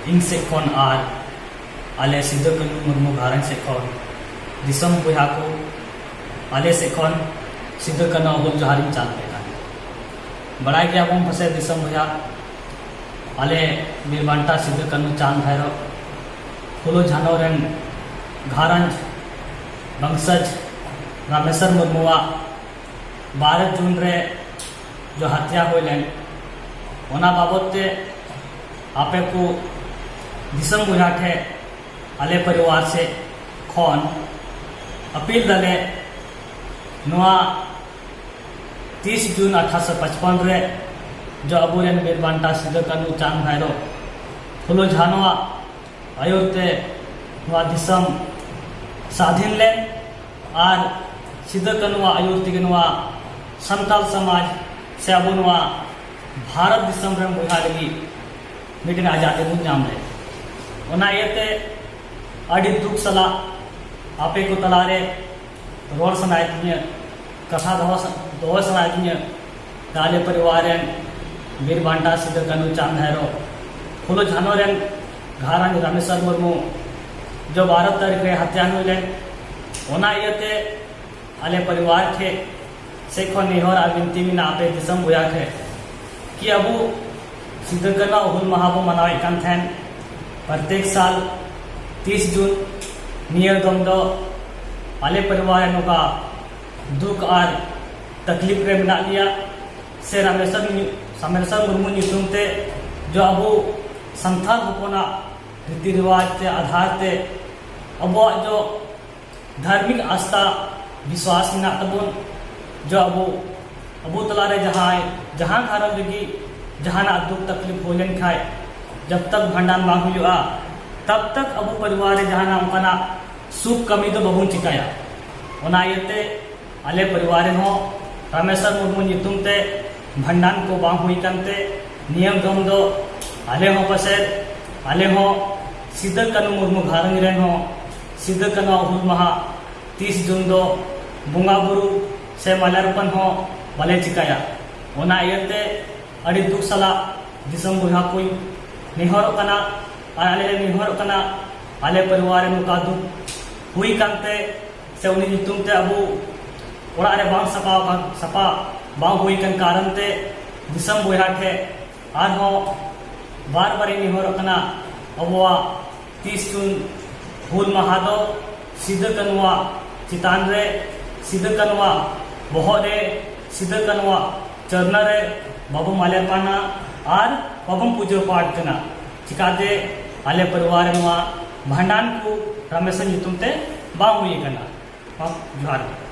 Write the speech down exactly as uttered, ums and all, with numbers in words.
ᱤᱧ ᱥᱮᱫ ᱠᱷᱚᱱ ᱟᱨ ᱟᱞᱮ ᱥᱤᱫᱩ ᱠᱟᱹᱱᱦᱩ ᱢᱩᱨᱢᱩ ᱜᱷᱟᱨᱚᱸᱡᱽ ᱥᱮᱫ ᱠᱷᱚᱱ ᱫᱤᱥᱚᱢ ᱵᱚᱭᱦᱟ ᱠᱚ, ᱟᱞᱮ ᱥᱮᱫ ᱠᱷᱚᱱ ᱥᱤᱫᱩ ᱠᱟᱹᱱᱦᱩ ᱦᱩᱞ ᱡᱚᱦᱟᱨᱤᱧ ᱪᱟᱞ ᱟᱯᱮ ᱠᱟᱱᱟ᱾ ᱵᱟᱲᱟᱭ ᱜᱮᱭᱟᱵᱚᱱ ᱯᱟᱥᱮᱡ ᱫᱤᱥᱚᱢ ᱵᱚᱭᱦᱟ, ᱟᱞᱮ ᱵᱤᱨ ᱵᱟᱱᱴᱟ ᱥᱤᱫᱩ ᱠᱟᱹᱱᱦᱩ ᱪᱟᱸᱫᱽ ᱵᱷᱟᱭᱨᱚ ᱯᱷᱩᱞᱳ ᱡᱷᱟᱱᱚ ᱨᱮᱱ ᱜᱷᱟᱨᱚᱸᱡᱽ ᱵᱚᱝᱥᱚᱡᱽ ᱨᱟᱢᱮᱥᱚᱨ ᱢᱩᱨᱢᱩᱣᱟᱜ ᱵᱟᱨᱚ ᱡᱩᱱ ᱨᱮ ᱡᱚ ᱦᱟᱛᱭᱟ ᱦᱩᱭ ᱞᱮᱱ, ᱚᱱᱟ ᱵᱟᱵᱚᱛ ᱛᱮ ᱟᱯᱮ ᱠᱚ ᱫᱤᱥᱚᱢ ᱵᱚᱭᱦᱟ ᱴᱷᱮᱱ ᱟᱞᱮ ᱯᱚᱨᱤᱵᱟᱨ ᱥᱮᱫ ᱠᱷᱚᱱ ᱟᱹᱯᱤᱞ ᱫᱟᱞᱮ, ᱱᱚᱣᱟ ᱛᱤᱥ ᱡᱩᱱ ᱟᱴᱷᱟᱨᱚᱥᱚ ᱯᱟᱸᱪᱯᱚᱱ ᱨᱮ ᱡᱚ ᱟᱵᱚᱨᱮᱱ ᱵᱤᱨ ᱵᱟᱱᱴᱟ ᱥᱤᱫᱩ ᱠᱟᱹᱱᱦᱩ ᱪᱟᱸᱫᱽ ᱵᱷᱟᱭᱨᱚ ᱯᱷᱩᱞᱳ ᱡᱷᱟᱱᱚᱣᱟᱜ ᱟᱹᱭᱩᱨ ᱛᱮ ᱱᱚᱣᱟ ᱫᱤᱥᱚᱢ ᱥᱟᱫᱷᱤᱱ ᱞᱮᱱ ᱟᱨ ᱥᱤᱫᱩ ᱠᱟᱹᱱᱦᱩᱣᱟᱜ ᱟᱹᱭᱩᱨ ᱛᱮᱜᱮ ᱱᱚᱣᱟ ᱥᱟᱱᱛᱟᱞ ᱥᱚᱢᱟᱡᱽ ᱥᱮ ᱟᱵᱚ ᱱᱚᱣᱟ ᱵᱷᱟᱨᱚᱛ ᱫᱤᱥᱚᱢ ᱨᱮᱱ ᱵᱚᱭᱦᱟ ᱞᱟᱹᱜᱤᱫ ᱢᱤᱫᱴᱮᱱ ᱟᱡᱟᱫᱤ ᱵᱚᱱ ᱧᱟᱢ ᱞᱮᱫ᱾ ᱚᱱᱟ ᱤᱭᱟᱹᱛᱮ ᱟᱹᱰᱤ ᱫᱩᱠ ᱥᱟᱞᱟᱜ ᱟᱯᱮ ᱠᱚ ᱛᱟᱞᱟᱨᱮ ᱨᱚᱲ ᱥᱟᱱᱟᱭᱮᱫ ᱫᱤᱧᱟᱹ, ᱠᱟᱛᱷᱟ ᱫᱚᱦᱚ ᱥᱟ-, ᱫᱚᱦᱚ ᱥᱟᱱᱟᱭᱮᱫ ᱫᱤᱧᱟᱹ᱾ ᱟᱞᱮ ᱯᱚᱨᱤᱵᱟᱨ ᱨᱮᱱ ᱵᱤᱨ ᱵᱟᱱᱴᱟ ᱥᱤᱫᱩ ᱠᱟᱹᱱᱦᱩ ᱪᱟᱸᱫᱽ ᱵᱷᱟᱭᱨᱚ ᱯᱷᱩᱞᱳ ᱡᱷᱟᱱᱚ ᱨᱮᱱ ᱜᱷᱟᱨᱚᱸᱡᱽ ᱨᱟᱢᱮᱥᱚᱨ ᱢᱩᱨᱢᱩ ᱡᱚ ᱵᱟᱨᱚ ᱛᱟᱹᱨᱤᱠᱷ ᱨᱮ ᱦᱟᱛᱭᱟ ᱦᱩᱭ ᱞᱮᱱ, ᱚᱱᱟ ᱤᱭᱟᱹᱛᱮ ᱟᱞᱮ ᱯᱚᱨᱤᱵᱟᱨ ᱴᱷᱮᱱ ᱥᱮᱫ ᱠᱷᱚᱱ ᱱᱮᱦᱚᱨ ᱟᱨ ᱵᱤᱱᱛᱤ ᱢᱮᱱᱟᱜᱼᱟ ᱟᱯᱮ ᱫᱤᱥᱚᱢ ᱵᱚᱭᱦᱟ ᱴᱷᱮᱱ ᱠᱤ ᱟᱵᱚ ᱥᱤᱫᱩ ᱠᱟᱹᱱᱦᱩ ᱦᱩᱞ ᱢᱟᱦᱟ ᱵᱚ ᱢᱟᱱᱟᱣᱮᱫ ᱠᱟᱱ ᱛᱟᱦᱮᱱ ᱯᱨᱚᱛᱮᱠ ᱥᱟᱞ ᱛᱤᱥ ᱡᱩᱱ, ᱱᱤᱭᱟᱹ ᱫᱚᱢ ᱫᱚ ᱟᱞᱮ ᱯᱚᱨᱤᱵᱟᱨ ᱨᱮ ᱱᱚᱝᱠᱟ ᱫᱩᱠ ᱟᱨ ᱛᱟᱠᱞᱤᱯ ᱨᱮ ᱢᱮᱱᱟᱜ ᱞᱮᱭᱟ, ᱥᱮ ᱨᱟᱢᱮᱥᱚᱨ ᱧᱩ-, ᱨᱟᱢᱮᱥᱚᱨ ᱢᱩᱨᱢᱩ ᱧᱩᱛᱩᱢ ᱛᱮ ᱡᱚ ᱟᱵᱚ ᱥᱟᱱᱛᱟᱲ ᱦᱚᱯᱚᱱᱟᱜ ᱨᱤᱛᱤ ᱨᱮᱣᱟᱡᱽ ᱛᱮ ᱟᱫᱷᱟᱨ ᱛᱮ ᱟᱵᱚᱣᱟᱜ ᱡᱚ ᱫᱷᱟᱨᱢᱤᱠ ᱟᱥᱛᱷᱟ ᱵᱤᱥᱣᱟᱥ ᱢᱮᱱᱟᱜ ᱛᱟᱵᱚᱱ, ᱡᱚ ᱟᱵᱚ, ᱟᱵᱚ ᱛᱟᱞᱟᱨᱮ ᱡᱟᱦᱟᱸᱭ, ᱡᱟᱦᱟᱸ ᱜᱷᱟᱨᱚᱸᱡᱽ ᱨᱮᱜᱮ ᱡᱟᱦᱟᱱᱟᱜ ᱫᱩᱠ ᱛᱟᱠᱞᱤᱯ ᱦᱩᱭ ᱞᱮᱱᱠᱷᱟᱡ ᱡᱟᱵ ᱛᱟᱠ ᱵᱷᱟᱸᱰᱟᱱ ᱵᱟᱝ ᱦᱩᱭᱩᱜᱼᱟ, ᱛᱟᱵ ᱛᱟᱠ ᱟᱵᱚ ᱯᱚᱨᱤᱵᱟᱨ ᱨᱮ ᱡᱟᱦᱟᱱᱟᱜ ᱚᱱᱠᱟᱱᱟᱜ ᱥᱩᱵ ᱠᱟᱹᱢᱤ ᱫᱚ ᱵᱟᱵᱚᱱ ᱪᱤᱠᱟᱹᱭᱟ᱾ ᱚᱱᱟ ᱤᱭᱟᱹᱛᱮ ᱟᱞᱮ ᱯᱚᱨᱤᱵᱟᱨ ᱨᱮᱦᱚᱸ ᱨᱟᱢᱮᱥᱚᱨ ᱢᱩᱨᱢᱩ ᱧᱩᱛᱩᱢ ᱛᱮ ᱵᱷᱟᱸᱰᱟᱱ ᱠᱚ ᱵᱟᱝ ᱦᱩᱭ ᱠᱟᱱᱛᱮ ᱱᱤᱭᱟᱹ ᱫᱚᱢ ᱫᱚ ᱟᱞᱮ ᱦᱚᱸ ᱯᱟᱥᱮᱡ, ᱟᱞᱮ ᱦᱚᱸ ᱥᱤᱫᱟᱹ ᱠᱟᱹᱱᱩ ᱢᱩᱨᱢᱩ ᱜᱷᱟᱨᱚᱸᱡᱽ ᱨᱮᱱ ᱦᱚᱸ ᱥᱤᱫᱟᱹ ᱠᱟᱹᱱᱩ ᱦᱩᱞ ᱢᱟᱦᱟ ᱛᱤᱥ ᱡᱩᱱ ᱫᱚ ᱵᱚᱸᱜᱟ ᱵᱩᱨᱩ ᱥᱮ ᱢᱟᱞᱟᱨᱯᱚᱱ ᱦᱚᱸ ᱵᱟᱞᱮ ᱪᱤᱠᱟᱹᱭᱟ᱾ ᱚᱱᱟ ᱤᱭᱟᱹᱛᱮ ᱟᱹᱰᱤ ᱫᱩᱠ ᱥᱟᱞᱟᱜ ᱫᱤᱥᱚᱢ ᱵᱚᱭᱦᱟ ᱠᱚᱧ ᱱᱮᱦᱚᱨᱚᱜ ᱠᱟᱱᱟ᱾ ᱟᱨ ᱟᱞᱮ ᱞᱮ ᱱᱮᱦᱚᱨᱚᱜ ᱠᱟᱱᱟ, ᱟᱞᱮ ᱯᱚᱨᱤᱵᱟᱨ ᱨᱮ ᱱᱚᱝᱠᱟ ᱫᱩᱠ ᱦᱩᱭ ᱠᱟᱱᱛᱮ ᱥᱮ ᱩᱱᱤ ᱧᱩᱛᱩᱢ ᱛᱮ ᱟᱵᱚ ᱚᱲᱟᱜ ᱨᱮ ᱵᱟᱝ ᱥᱟᱯᱷᱟ ᱟᱠᱟᱱ, ᱥᱟᱯᱷᱟ ᱵᱟᱝ ᱦᱩᱭ ᱠᱟᱱ ᱠᱟᱨᱚᱱ ᱛᱮ ᱫᱤᱥᱚᱢ ᱵᱚᱭᱦᱟ ᱴᱷᱮᱱ ᱟᱨᱦᱚᱸ ᱵᱟᱨ ᱵᱟᱨᱤᱧ ᱱᱮᱦᱚᱨᱚᱜ ᱠᱟᱱᱟ, ᱟᱵᱚᱣᱟᱜ ᱛᱤᱥ ᱡᱩᱱ ᱦᱩᱞ ᱢᱟᱦᱟ ᱫᱚ ᱥᱤᱫᱩ ᱠᱟᱹᱱᱩᱣᱟᱜ ᱪᱮᱛᱟᱱ ᱨᱮ, ᱥᱤᱫᱩ ᱠᱟᱹᱱᱩᱣᱟᱜ ᱵᱚᱦᱚᱜ ᱨᱮ, ᱥᱤᱫᱩ ᱠᱟᱹᱱᱩᱣᱟᱜ ᱪᱟᱹᱨᱱᱟ ᱨᱮ ᱵᱟᱵᱚ ᱢᱟᱞᱮᱨᱯᱟᱱᱟ ᱟᱨ ᱵᱟᱵᱚᱱ ᱯᱩᱡᱟᱹ ᱯᱟᱴ ᱠᱟᱱᱟ᱾ ᱪᱤᱠᱟᱛᱮ ᱟᱞᱮ ᱯᱚᱨᱤᱵᱟᱨ ᱨᱮ ᱱᱚᱣᱟ ᱵᱷᱟᱸᱰᱟᱱ ᱠᱚ ᱨᱟᱢᱮᱥᱚᱨ ᱧᱩᱛᱩᱢ ᱛᱮ ᱵᱟᱝ ᱦᱩᱭ ᱟᱠᱟᱱᱟ᱾ ᱡᱚᱦᱟᱨ ᱜᱮ᱾